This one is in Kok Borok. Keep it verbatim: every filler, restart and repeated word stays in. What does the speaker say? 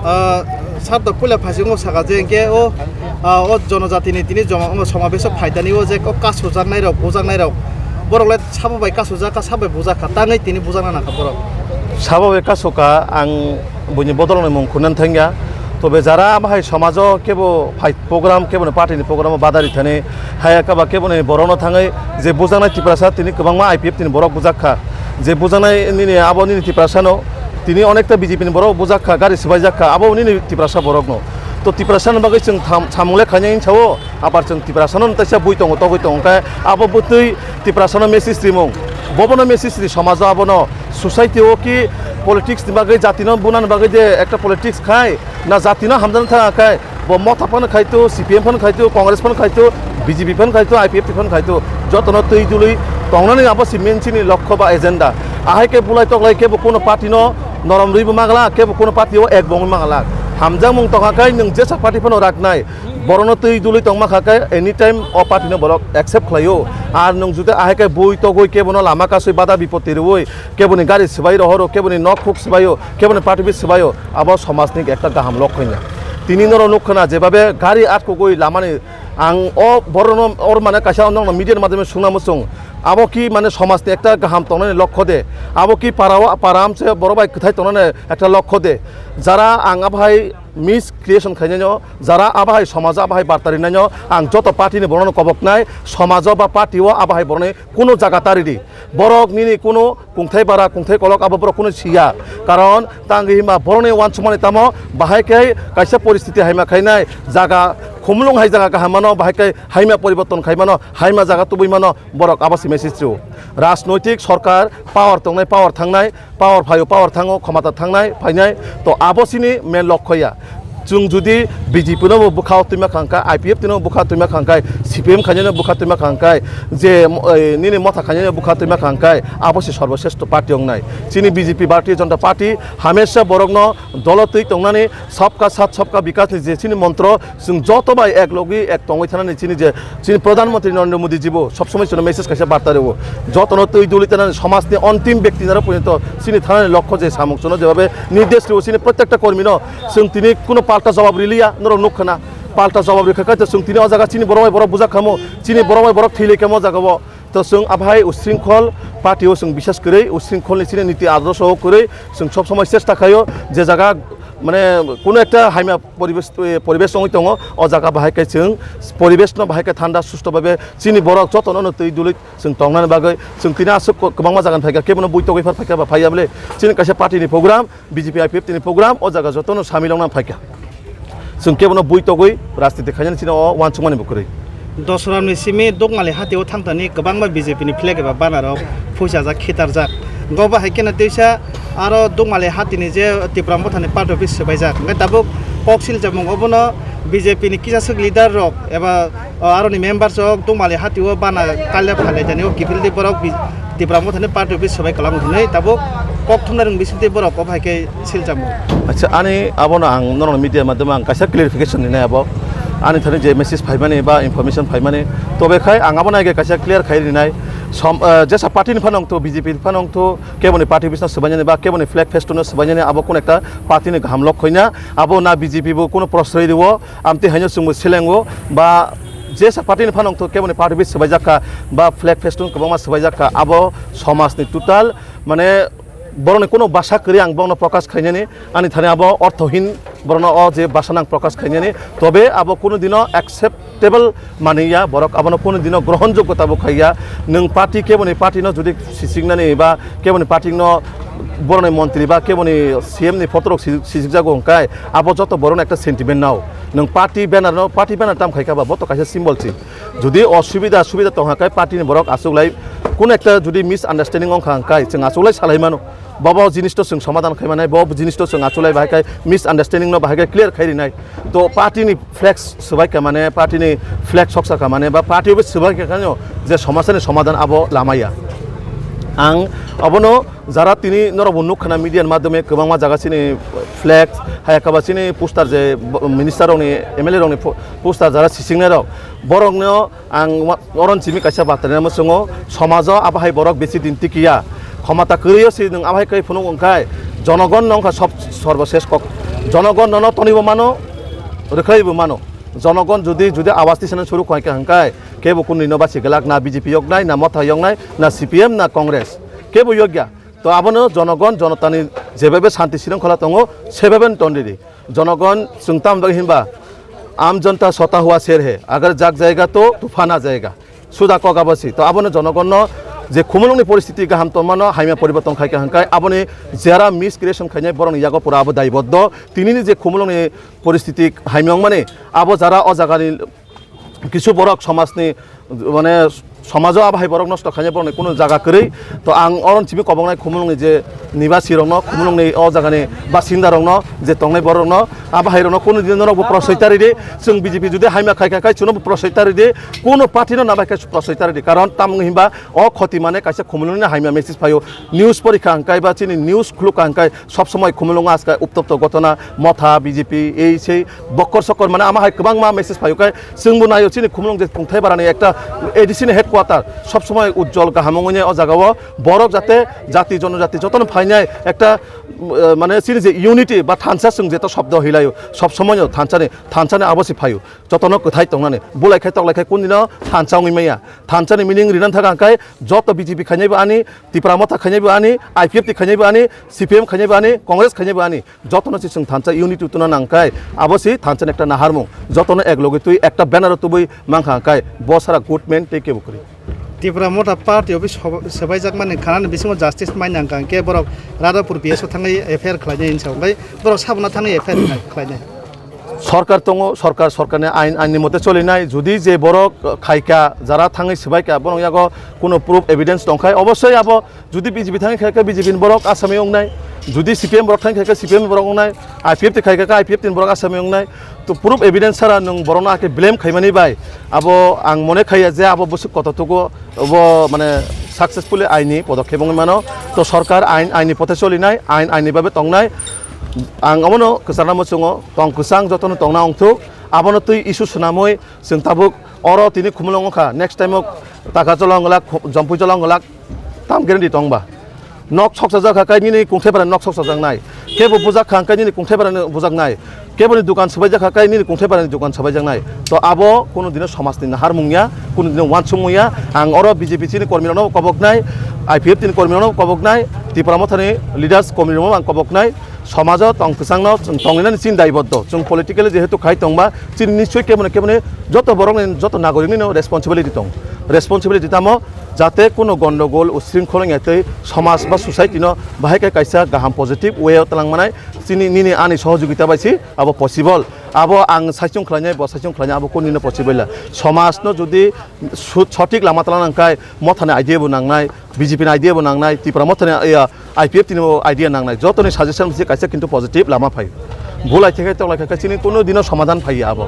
Ah, sir to puila phaising o saka je hwnkhe o, ah, o jonojatini tini joma-, o somabeso phaidani o je o kasojaknai rok, bujaknai rok, borok le sabo bai kasojak kha, sabo bai bujak kha, tangwi tini bujakna nang kha borok. Sabo bai kasoka ang buini bodolni mung khunani thangya. Tobe jara bahai somajo kebo phai program, keboni party ni program o badari thani haya kaba keboni borokno thangwi je bujaknai Tiprasa tini kwbangma I P F tini borok bujak kha. Je bujaknai nini abo nini Tiprasa no tini onekta B J P ni borok bujak kha, gari swbaijak kha, abo nini Tiprasa borok no. To Tiprasa ni bagwi chwng tham-, samung le khainai hinsa o, abar chwng Tiprasa no taisa bui tongo, togwi tongo, khe abo bwtwi Tiprasa no message rimung. Bobono message ri somajo abono society o ki politics ni bagwi, jati no bunani bagwi je ekta politics khai, na jati no hamjani thang khe, bo Motha phano khaito, C P M phano khaito, Congress phano khaito, B J P phano khaito, I P F T phano khaito, jotono twi dului tongnani abo si main chini lokho ba agenda. Ahai khe bulai toklai khe bo kuno party no norom rwi bo magla, khe bo kuno party o ek bongwi magla. Hamjakmung tongkha khe nwng jesa party phano raknai, borokno twi dului tongma kha khe anytime o party no borok accept khlaio. Ar nwng juda ahai khe bui togwi khe bono lama kasui bada bipoti rwui, keboni gari swbai rohoro, keboni nok khuk swbaio, keboni party office swbaio, abo somajni ekta gaham lokhoina. Tini norok nukha na jebabe gari atkugwi lamani ang o borokno or mane kaisa nokno media ni madhyome sungna muchung. Abo ki mane somajni ekta gaham tongnani lokho de? Abo ki para o, para amse borok bai kwthai tongnani ekta lokho de? Jara ang abo hai mis creation khainai no, jara abo hai somajo abo hai barta rinai no, ang joto party ni borokno koboknai, somajo ba party o abo hai borokni kuno jaga ta ridi. Borok nini kuno kungthai bara, kungthai kolok abo borok kuno siya. Karon tangwi hima borokni wansukmani tamo bahai khe kaisa poristiti haima khainai, jaga khumulung hai jaga kaham mano, bahai khe haima poriborton khai mano, haima jaga tubui mano, borok abo si message rio. Rajnoitik sorkar power tongnai, power thangnai, power phaio, power thango, khomata thangnai, phainai, to abo sini main lokho ya. Chwng judi B J P no bo bwkha twima khangkha, I P F T no bwkha twima khangkha, C P M khainai no bwkha twima khangkha, je, eh, nini Motha khainai no bwkha twima khangkha, abo se sarboshreshtho party wngnai. Chini B J P, Bharatiya Janata Party, hamesha borokno dolo twi tongnani, sabka sath, sabka bikas ni je chini montro, chwng joto bai ek logwi ek tongwi thanani chini je chini Pradhan Mantri Narendra Modi ji bo sob somoi chwngno message kaisa barta rwo. Jotono twi duli tanani somajni ontim byakti naro porjonto chini thanani lokho je samung chwngno jebabe nirdesh rwo chini prottekta kormino chwng tini kuno palta jawab riliya norok nukha na. Palta jawab rikha khe chwng tini o jaga chini borok bai borok bujak khamo, chini borok bai borok thwi lai khamo o jaga o. To chwng abhai usringkhol party o chwng bisas kwrwi, usringkhol ni chini niti adorsho o kwrwi chwng sob somoi chesta khaio je jaga mane kuno ekta haima poribesh, eh, poribesh wngwi tongo, o jaga bahai khe chwng poribesh no bahai khe thanda susto bhabe chini borok jotono no twi dului chwng tongnani bagwi chwng tini aswk ko-, kwbangma jaga ni phaikha, kebono bui togwi phar phaikha ba phaiya bole chini kaisa party ni program, B J P I P F T ni program, o jaga jotono samil wngna phaikha. Chwng kebono bui togwi rajniti khainani chini o wansukmani bo kwrwi. Dosra ni simi Dukmali hati o thangtani kwbangma B J P ni flag eba banner rok phuichajak, khitarjak. Go bahai kheno teisa aro Dukmali hati ni je Tipra Motha ni party office swbaijak. Hwnkhe tabuk kok silchapmung obono B J P ni kisaswk leader rok eba, o, aroni members rok Dukmali hati o bana kalya phalai jani o kiphildi borok bi-, Tipra Motha ni party office swbai kwlamo hwnwi tabuk kok thumnai rwng bisingtwi borok kok hai khe silchamo. Acha, ani abono ang norokni media madhyamo ang kaisa clarification rinai abo. Ani thani je message phaimani ba information phaimani, tobe khai ang abono age kaisa clear khai rinai. Som-, eh, jesa party ni phano wngthu, B J P ni phano wngthu, keboni party office no swbainani ba keboni flag festoon no swbainani abo kun ekta party ni kaham lok khoina. Abo na B J P bo kuno prosroi rwo, amtwi haino chwngbo selengo ba jesa party ni phano wngthu keboni party office swbaijak kha ba flag festoon kwbangma swbaijak kha. Abo somaj ni total mane borokni kuno basa kwrwi ang borokno prokash khainani, ani thani abo orthohin borokno o je basa nang prokash khainani, tobe abo kuno dino acceptable maniya, borok abono kuno dino grohonjoggo tabuk khaiya. Nwng party keboni party no judi sisiknani ba keboni party no borokni montri ba keboni C M ni photo rok si-, sisikjago hwnkhe abo joto borokno ekta sentiment nao. Nwng party banner no, party banner tam khaikha ba bo to kaisa symbol se. Judi osubida subida tongkha khe party ni borok achuklai kuno ekta judi misunderstanding wngkha hwnkhe chwng achuklai salai mano. Bobo jinis to chwng somadhan khai manai, bo jinis to chwng achuklai bahai khai misunderstanding no bahai khai clear khai rinai. To party ni flex swbai kha mane, party ni flex soksa kha mane, ba party office swbai kha kano je somasya ni somadhan abo lamaya. Ang abono jara tini norok bo nukha na media ni madhyome kwbangma jaga chini flex, haya kaba chini poster je bo-, minister rokni, M L A rokni po-, poster jara sisingnai rok, borokno ang wa-, oron simi kaisa batarina muchungo, somajo abo hai borok besi din tikiya. Khomata kwrwi o si nwng abo hai kai phunuk wngkhai, Jonogon no wngkha sob-, sorbosesh kok. Jonogon nono tonibo mano, rwkhlaibo mano. Jonogon jodi, jodi awas tisana suru khaikha hwnkhe, kebo kunui no basi glak na B J P yoknai, na Motha yoknai, na C P M, na Congress. Kebo yokya. To abono jonogon, jonotani jebebe shanti srwngkhola tongo, sebebe no tonridi. Jonogon chwng tamni bagwi hinba, "Aam janta sota hua sher hai, agar jag jayega to tufan aa jayega." Suda kok abo si. To abono jonogonno je Khumulwngni poristiti gaham tongmano, hamya poriborton khaikha hwnkhe aboni jera miscreation khainai borokni yago pura abo daiboddo. Tinini je Khumulwngni poristiti hamya wngmani, abo jara o jagani kisu borok somajni, mane, somajo abo hai borok nosto khainai borokni kunu jaga kwrwi. To ang oro simi koboknai Khumulwngni je nibasi rokno, Khumulwngni o jagani basinda rokno, je tongnai borok rokno, abo hai rokno kunu din norokbo proshroy ta ridi. Chwng B J P jodi hamya khaikha khai chwngno proshroy ta ridi, kunu party no nabai khai proshroy ta ridi. Karon tamo hinba o khoti mane kaisa Khumulwngni hamya message phaio. News porikha hwnkhe ba chini news khulukha hwnkhe sob somoi Khumulwngo aska uptopto gotona, Motha, B J P, ei sei bokkor sokkor mane ama hai kwbangma message phaio khe chwngbo naio chini Khumulwng je Kungthai Barani ekta A D C ni headquarter sob somoi ujjol kaham wngwi o jagao borok jate jati jonojati jotono phainai ekta, eh, mane chini je unity ba thansa chwng jeta shobdo hilaio sob somoino thansani, thansani abo se phaio jotono kwthai tongnani bulai khai toklai khai kundino thansa wngwi maya thansani meaning rina thaka hwnkhe joto B J P khainaibo ani Tipra Motha khainaibo ani, I P F T khainaibo ani, C P M khainaibo ani, Congress khainaibo ani, jotono se chwng thansa unity tuna nangkhai, abo se thansa ekta naharmung, jotono ek loge twi ekta banner o tubui mankha hwnkhe, bo sara good man tei kebo kwrwi. Tipra Motha Party office sob-, sebaijakmani khanani bisingo justice mai nangkha hwnkhe borok Radhapur P S o thangwi F I R khlainai hinwi sa, hwnkhe borok sabona thangwi F I R khlainai. Sorkar tongo, sorkar, sorkarni ain, ainni mote cholinai. Jodi je borok khaika, jara thangwi swbaika, borok yago kuno proof evidence tongkhai, obosoi abo jodi B J P thangwi khaika, B J P ni borok asami wngnai, jodi C P M borok thangwi khaika, C P M ni borok wngnai, I P F T khaika, I P F T ni borok asami wngnai. To proof evidence sara nwng borokno ake blame khaimani bai, abo ang mone khaiya je abo bwswk koto tugo, obo mane successfully aini podokhep wngwi mano. To sorkar ain, aini pothe cholinai, ain, aini babe tongnai. Ang omono kwchangna muchungo, tong kwchang jotono tongna ongthuk. Abono twi issue swnamwi chwng tabuk oro tini Khumulwng wngkha, next time o Taka jolong glak, Jompui jolong glak, tam guarantee tongba. Nok soksa jakha kai nini Kungthai Barani nok soksa jaknai. Kebo bujak kha kai nini Kungthai Barani bujak nai. Keboni dukan swbai jakha kai nini Kungthai Barani dukan swbai jaknai. To abo kuno dino somajni naharmung ya, kuno dino wansukmung ya. Ang oro B J P chini kormi rokno koboknai, I P F T ni kormi rokno koboknai, Tipra Mothani leaders kormi rokno ang koboknai. Somajo tong kwchangno chwng tonglinani chini daiboddo. Chwng politically jehetu khai tongba, chini nischoi keboni keboni joto borokni, joto nagoriknino responsibility tong. Responsibility tamo, jate kuno gondogol, usringkhol wngya tei somaj ba society no bahai khe kaisa gaham positive way o twlang manai. Chini nini ani sohojogita bai si abo possible. Abo ang saichung khlainai, bo saichung khlainai, abo kunino possible ya. Somaj no jodi su-, sothik lama twlang nangkhai, Mothani idea bo nangnai, B J P ni idea bo nangnai, Tipra Mothani, iya, I P F T ni bo idea nangnai. Jotoni suggestion se kaisa kintu positive lama phai. Bulai theke toklai khe chini kuno dino somadhan phai abo.